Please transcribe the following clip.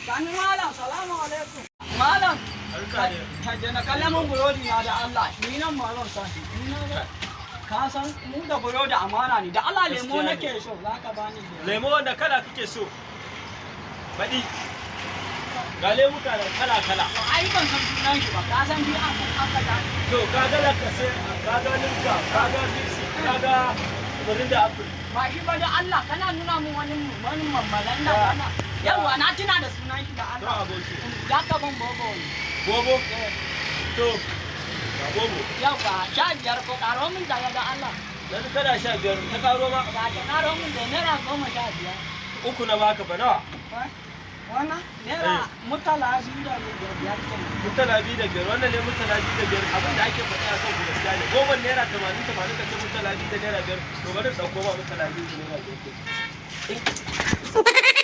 Sani malam, salamu alaikum. Malam, ka je na kallon mun burodi na da Allah. Ni nan ma zan sa shi. Ni na ga ka san mu da burodi amana ne. Da Allah, lemo Gaskiya ne. nake so, za ka bani lemo. Lemo wanda kala kake so? Baɗi. Ga lemuka da kala kala. To ai ban san sunan shi ba. Ka san shi an aka ga. To ka ga Lacasera, ka ga Limca, ka ga Fizzy, ka ga Mirinda apple. Ba shi ba, da Allah, kana nuna mun wani mammalan da kana. Yawwa, na tuna da sunan shi, da To Allah. aboki. Za ka ban bobo ne. Bobo? To ga bobo. Yawwa, 15 ko karo min da da Allah. Yanzu kana 15 ta karo ma. Ba ta karo min da ₦15. Uku na baka ba nawa? Wannan naira mutala 2 da 5 kenan. Murtala 2 da 5, wannan ne murtala 2 da 5. Abin da ake faɗi a kan ku gaskiya ne. Goma ₦80 80 ka ce murtala 2 da ₦5. To bari in ɗauko ma murtala 2 da ₦5.